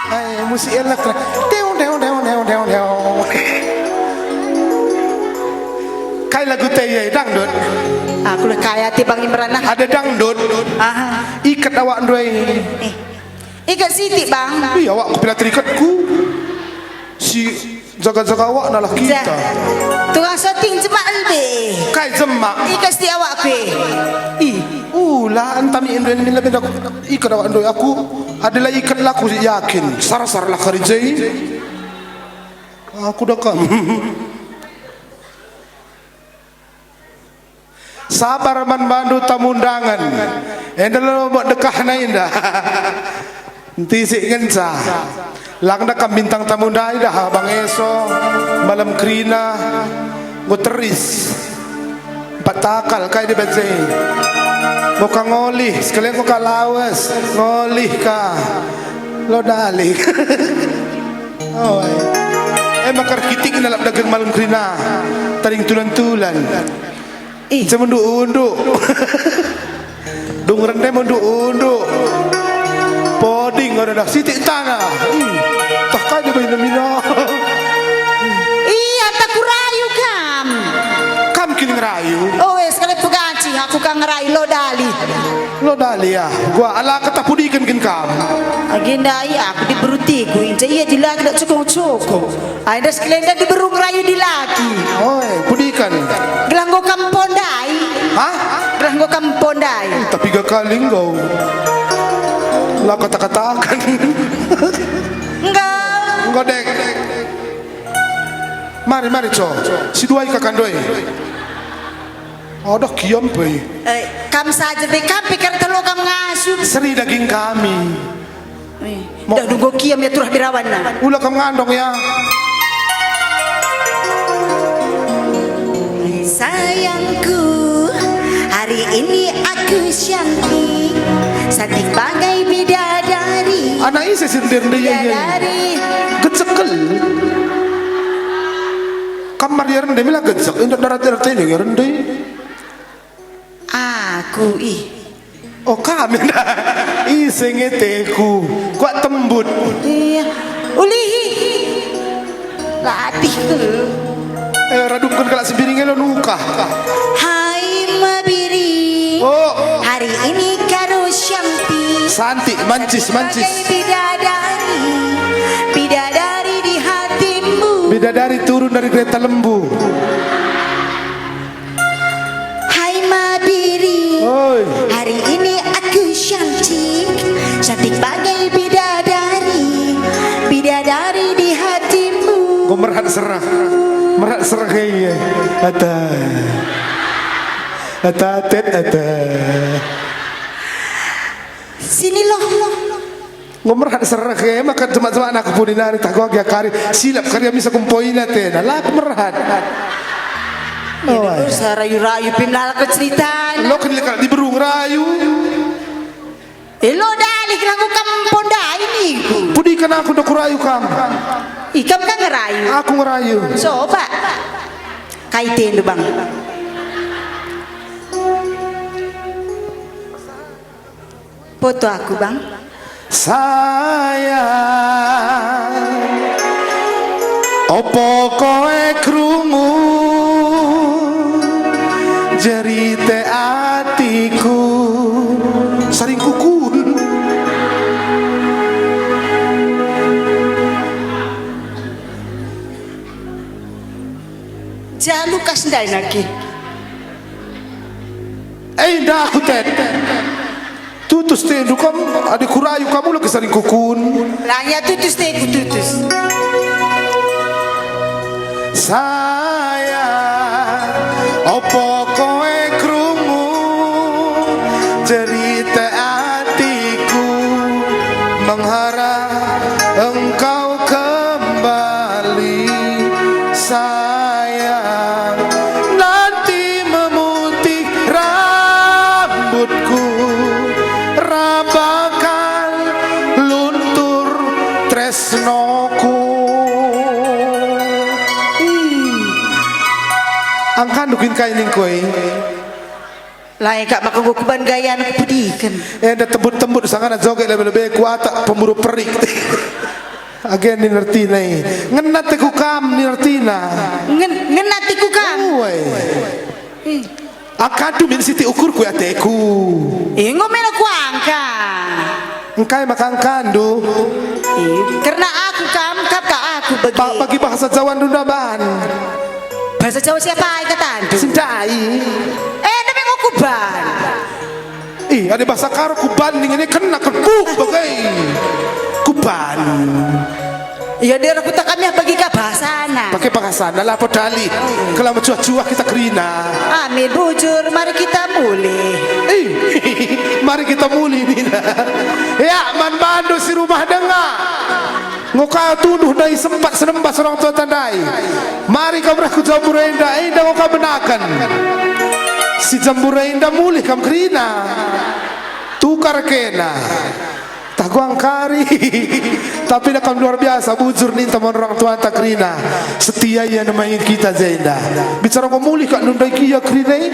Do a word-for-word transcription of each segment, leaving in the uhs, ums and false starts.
Ai, musik elek lah. Teu, teu, teu, teu, teu, teu. Kai lagu teu e, dangdut? Aku lah kaya ate Bang Imran lah. Ada dangdut. Aha. Iket awakndu e. Eh. Iket sitik, Bang. Iya, awakku pila teriketku. Si jaga-jaga awakna lah kita. Tukang syuting jemak lebe. Kai jemak? Iket sitik awakku e. Ih. Ula, entah mi endo ini lebih aku iket awakndu e. Aku adalah iket laku yakin. Sar-sar lah kari jai. Aku dah kam. Sabar man bandu tamu undangan. Enda lo mok dekahna enda. Ntisik ngenca. Lang dekam bintang tamu ndai dah, Bang Eso, Malem Kerina, enggo teris. Empat takal kai dibaca. Enggo ka ngolih, sekalian enggo ka lawes, ngolih ka. Lo dali. Oh, ai. Eh, maka erkitik nalap daging Malem Kerina. Tading tulan-tulan. Ih. Cem unduk-unduk. Dung rende unduk-unduk. Poding ada dah sitik tanah. Ih, tah kai dia mina-mina. Iya, tak kurayu kam. Kam kin ngerayu? Oh, wes, kali peganci, aku kan ngerayu lo dali. Lo dali ya. Gua ala kata pudiken kin kam. Agenda iya, aku diberutiku, inca iya dilaki dak cokong-cokong. Ai das kelenda diberu ngerayu dilaki. Oi, pudiken. Gelah enggo kam pondai. Hah? Gelah enggo kam pondai. Tapi gak kali enggo. La kata-katakan. Enggo. Enggo, Dek. Mari, mari, Co. Si duai kakandoi. Aduh, kiam pe. Eh, kam saja pe, kam pe kerta lo kam ngasup. Seri daging kami. Eh, mo- dah nunggu kiam ya turah birawanna. Ula kam ngandong ya. Sayangku, hari ini aku cantik, cantik bagai bidadari. Anak ise si rende-rende ya, ya, ya. Bidadari. Gecekel. Kam mari ya rende, mila gecek, indak darat-darat ini ya rende. Aku, ih. Oh, kami nda. Ise ngeteku. Kuat tembut. Iya. Ulihi. Latih ke. Eh, radupken kalak Sembiring elo nuka. Hai Mabiri. Oh. Hari ini karo cantik. Santik, mancis, mancis. Sebagai bidadari. Bidadari di hatimu. Bidadari turun dari kereta lembu. Hai Mabiri. Oi. Hari ini aku cantik, cantik bagai bidadari, bidadari di hatimu. Enggo merhat serah, merhat serah iya. Ata, ata, tet, ata. Sini loh. Enggo merhat sereh e, maka jemak-jemakna aku pudi nari, tah gua gia kari, silap kari misa kumpoina tena, la aku merhat. Oh, ya, ai. Dosa rayu-rayu pe melala ke ceritana. Lo kan lekal diberu ngerayu. Eh, lo dalih kena aku kam pondai niku. Pudiken aku ndo kurayu kam. Ikam kan ngerayu. Aku ngerayu. Coba. Kai tendu, Bang? Foto aku, Bang. Sayang, opo koe krungu jerite atiku? Saring kukun. Jalu kas ndai naki. Eh, indah aku, Tet. Tutus tendu kam, adi kurayu kam ula kesaring kukun. Lanya tutus teku tutus. Sayang, opo koe krungu cerita atiku, mengharap engkau kembali. Sayang, nanti memutih rambutku, rabakan luntur tresnoku. Ih. Angkandu kin kai ningku e? Lae kak maka enggo kuban gayana kupediken. Enda tembut-tembut sangana joget lebe-lebe kuatak pemburu perik. Agen nina ertina i. Ngena ate ku kam nina ertina. Ngen-, ngena ate ku kam. Uwe. Hmm. Angkandu min siti ukurku ateku. Enggo mena kuangka. Engkai maka angkandu? Ih, kerna aku kam, kam ka aku bagi. Ba-, bagi bahasa Jawandu ndaban. Bahasa Jawa siapa ai katandu? Sindai. Eh, tapi enggo kuban. Ih, ada bahasa Karo kuban ning ini kena ke ku bagai. Kuban. Ya, dia aku tak kami bagi ka bahasana. Pakai bahasana lah, podali. Kalau mecuah-cuah kita kerina. Amin, bujur, mari kita mulih. Ih, mari kita mulih, nina. Ya, man bandu si rumah denga. Enggo ka tunduh ndai sempat senembas orang tua tandai. Mari kam reh ku jambur enda, enda enggo ka benaken. Si jambur enda mulih kam kerina. Tukar kena. Taguang kari. Tapi dah kam luar biasa, bujur ninta man orang tuanta kerina. Setia ia nemain kita jenda. Bicara enggo mulih kak nundai kia kerina i.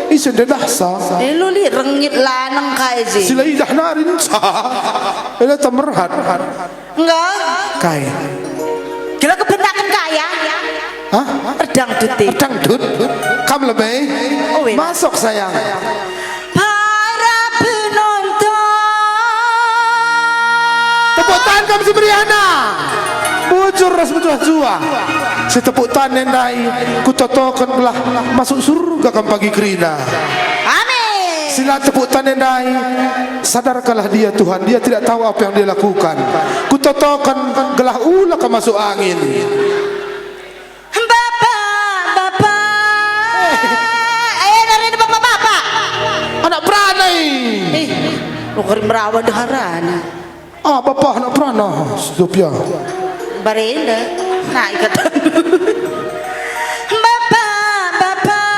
Ise nde dahsa. Eh, lu li rengit laneng kai je. Sila idah nari nca. Ela tamerhat. Enggak. Kai. Kira kebenakan kaya. Hah? Erdang dut. Erdang dut. Kam lebih. Oh, iya. Masuk sayang. Para penonton. Tepuk tangan kam si meriahna. Bujur ras mejuah-juah. Si tepuk tangan ndai, kutotoken gelah masuk surga kam pagi kerina. Amin. Si la tepuk tangan ndai, sadarkanlah dia Tuhan, dia tidak tahu apa yang dia lakukan. Kutotoken gelah ula kam masuk angin. Bapak, bapak. Eh, dari ini bapak-bapak. Anak perana i. Eh, lo kari merawa deharana. Ah, bapak anak perana, Sofia. Barenda. Nah, ikatan. Bapak, bapak.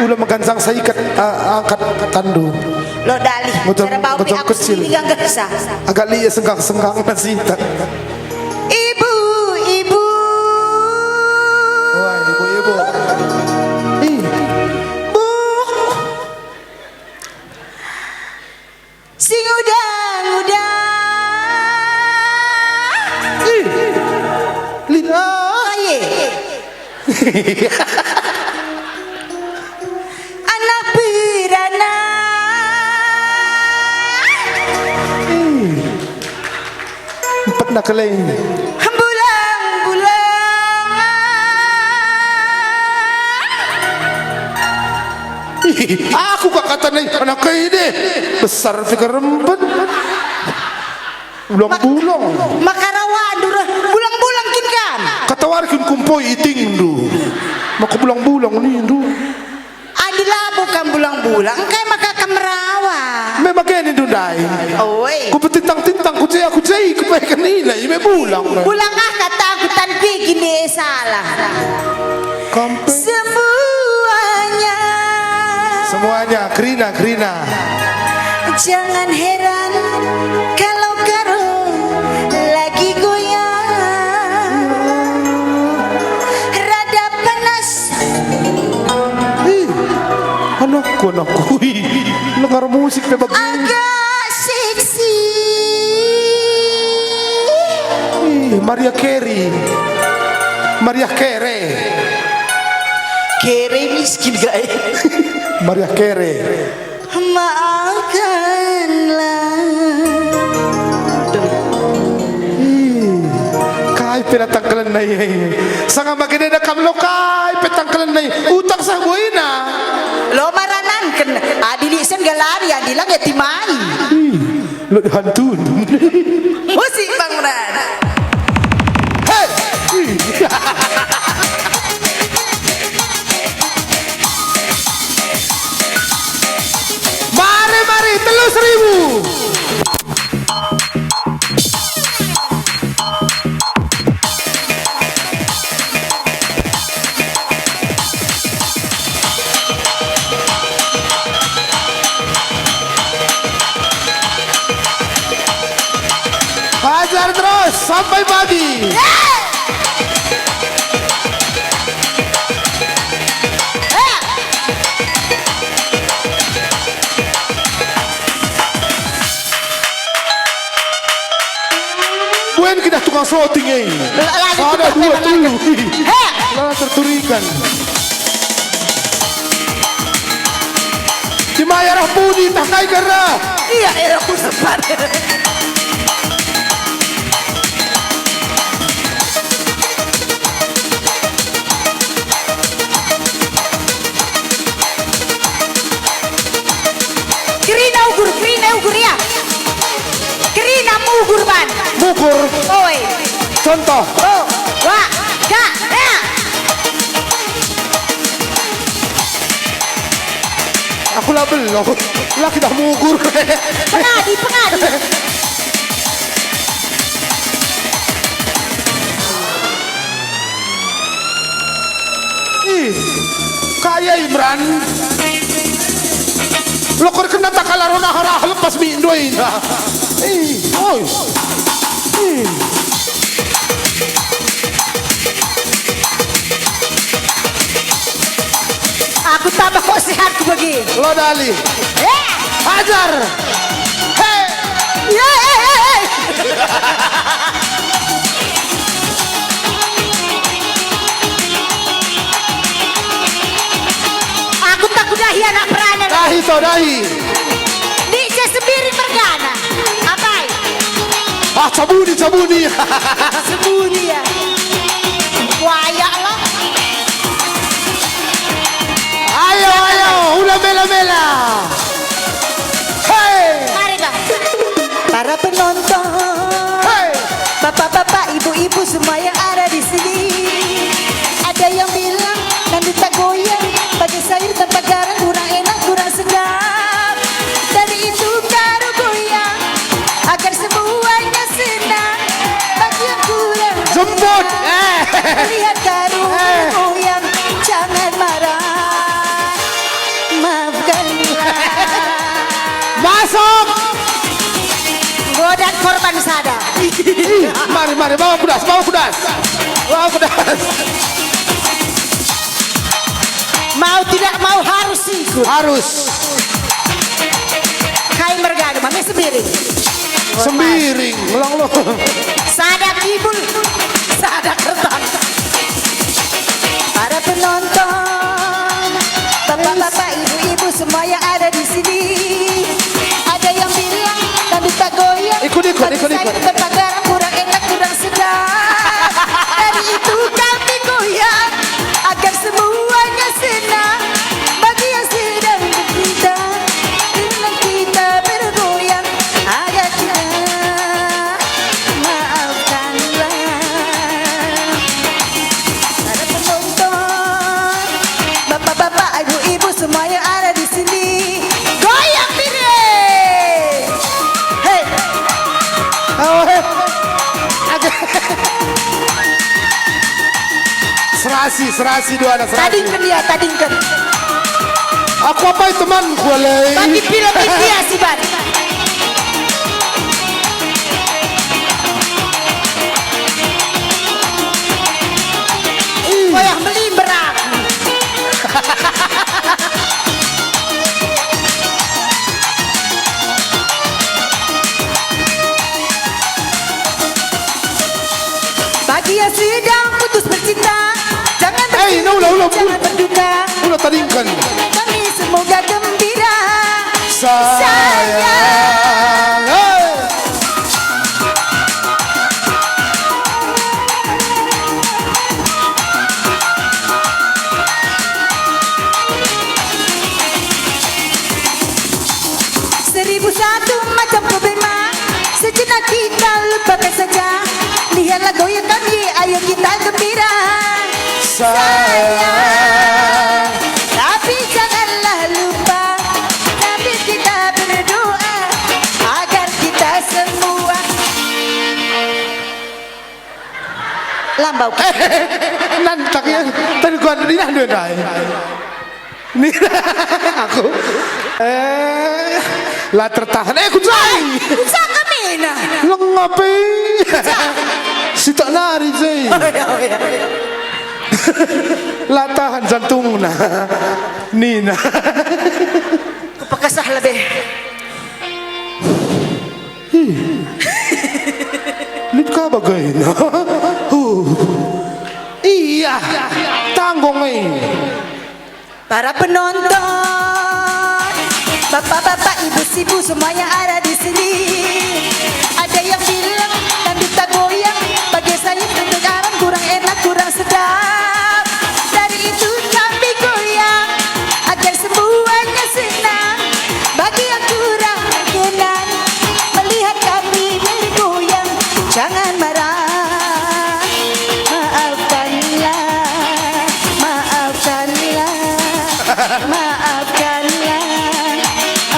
Ula meganjang saya ikat, ah, angkat tandu. Lo dalih. Bojong, cara bau bojong aku kecil. Sini gak ngerasa. Agak liat senggang-senggang nasi tak. Ibu, ibu. Wah, ibu-ibu. Ih. Bu. Sing uda-uda. Ih. Lina. Oh, iya. Anak beranak. Ih. Empet nak keleng. Bulang-bulang. Ih, aku kak kata nih, anak kai deh. Besar pikir rempet. Bulang-bulang. Mak-, makarawandu reh. Bulang-bulang kin kam. Kata wari kin kumpoi itingndu. Maka bulang-bulang nindu. Adi labo kam bulang-bulang, engkai maka kam merawa? Memang kene ndundai. Oi. Kupetintang-tintang, kucei-kucei, kupaken ina, ime bulang. Bulang ah kata aku tan pigi ni salah. Kampe. Semuanya. Semuanya, kerina, kerina. Jangan heran kalau Karo lagi goyang. Rada panas. Ih, anakku, anakku. Ih, lengar musik pe bagi. Agak seksi. Ih, Maria Carey. Maria Carey. Carey miskin gak ya? Maria Carey. Maafkanlah. Ih, kai pe la tangkelen nai. Sanga bage deda kam lo kai pe tangkelen nai. Utang sah buina. Lo marananken. Adi lisen galari, adi lang ya timai. Ih, lo dihantun. Musik Bang Ran. Hei. Mari, mari, telu seribu. Ajar terus sampai pagi. Yeay! Eh, Wen kita tukang syuting, eh. Lagi sada, tukang dua, film lagi. Telu. He. Lah terturikan. Di maya arah pudi, tah kai kera. Iya, iya, aku sempat. Kerina ugur, kerina ugur, ya. Kerina mugur ban. Mugur. Oi. Contoh. Oh, wa, ga, ya. Aku la belum. La kita mugur. Pengadi, pengadi. Ih, kaya Imran. Lokor kena takala rona harah lepas mi ndoi. Ih, oi. Ih. Aku tambah kok sehatku bagi. Lo dali. Eh. Hajar. Hei. Ya, eh, eh, eh. Aku tak kudahi anak peranan. Dahi to, dahi. Ni je Sembiring mergana. Apai? Ah, cabuni, cabuni. Cabuni, ya. Wayak lah. Ayo, ayo, ula mela-mela. Hei. Mari, Bang. Para penonton. Hei. Bapak-bapak, ibu-ibu, semua yang ada di sini. Ada yang bilang, dangdut tak goyang, pakai sayur tanpa garam, kurang enak, kurang sedap. Dari itu Karu goyang, agar semuanya senang. Bagi yang kurang, jemput. Eh. Lihat Karu, eh, goyang, jangan marah. Maafkanlah. Masuk. Godan korban sada. Ih, mari, mari, bawa kudas, bawa kudas. Bawa kudas. Mau tidak mau harus ikut. Harus. Kai mergana, mami Sembiring. Sembiring, ngelong lo. Sada kibul, sada kertas. Para penonton, bapak-bapak, ibu-ibu, semua yang ada di sini. Ada yang bilang, dangdut tak goyang. Ikut, ikut, ikut, ikut. Bagi saya tempat garam kurang enak, kurang sedap. Dari itu kami goyang, agar semuanya senang. Bagi yang sedang bercinta, dengan kita bergoyang, agar kita maafkanlah. Para penonton, bapak-bapak, ibu-ibu, semua yang ada di sini, goyang diri. Hei. Oh, hei. Serasi, serasi, dua anak serasi. Tadingken dia, tadingken. Aku apai temanku, alai? Bagi film India, siban. Ih. Wayah melimber aku. Bagi yang sedang putus bercinta, jangan, hei, tersedih, no, ula, ula, jangan berduka. Ula tadingken. Kami semoga gembira. Sayang. Sayang. Hei. Seribu satu macam problema, sejenak kita lupakan saja. Lihatlah goyang kami, ayo kita gembira. Sayang. Tapi janganlah lupa, sambil kita berdoa, agar kita semua lambau. Nantak ya, tadi gua ninah dua ndai. Ninah aku. Eh, la tertahan. Eh, kucai. Kucak kami, nah. Lengapi. Sitak nari, Jai. Oh, iya, oh, iya. La tahan jantungna. Ninah. Kupekesah lebih. Ih. Lit kaba Gena. Huh. Iya, tanggung, eh. Para penonton, bapak-bapak, ibu-ibu, semuanya ada di sini. Ada yang bilang dangdut tak goyang, bage sayup untuk aran kurang enak, kurang sedap. Dari itu kami goyang, agar semuanya senang. Bagi yang kurang berkenan melihat kami bergoyang, jangan marah. Maafkanlah, maafkanlah, maafkanlah,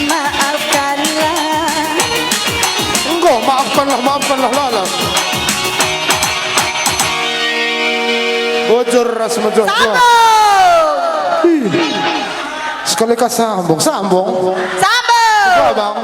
maafkanlah. Enggo, maafkanlah, maafkanlah, lala. Bujur ras mejuah-juah. Sambung! Ih. Sekali ka sambung, sambung. Sambung! Coba, Bang.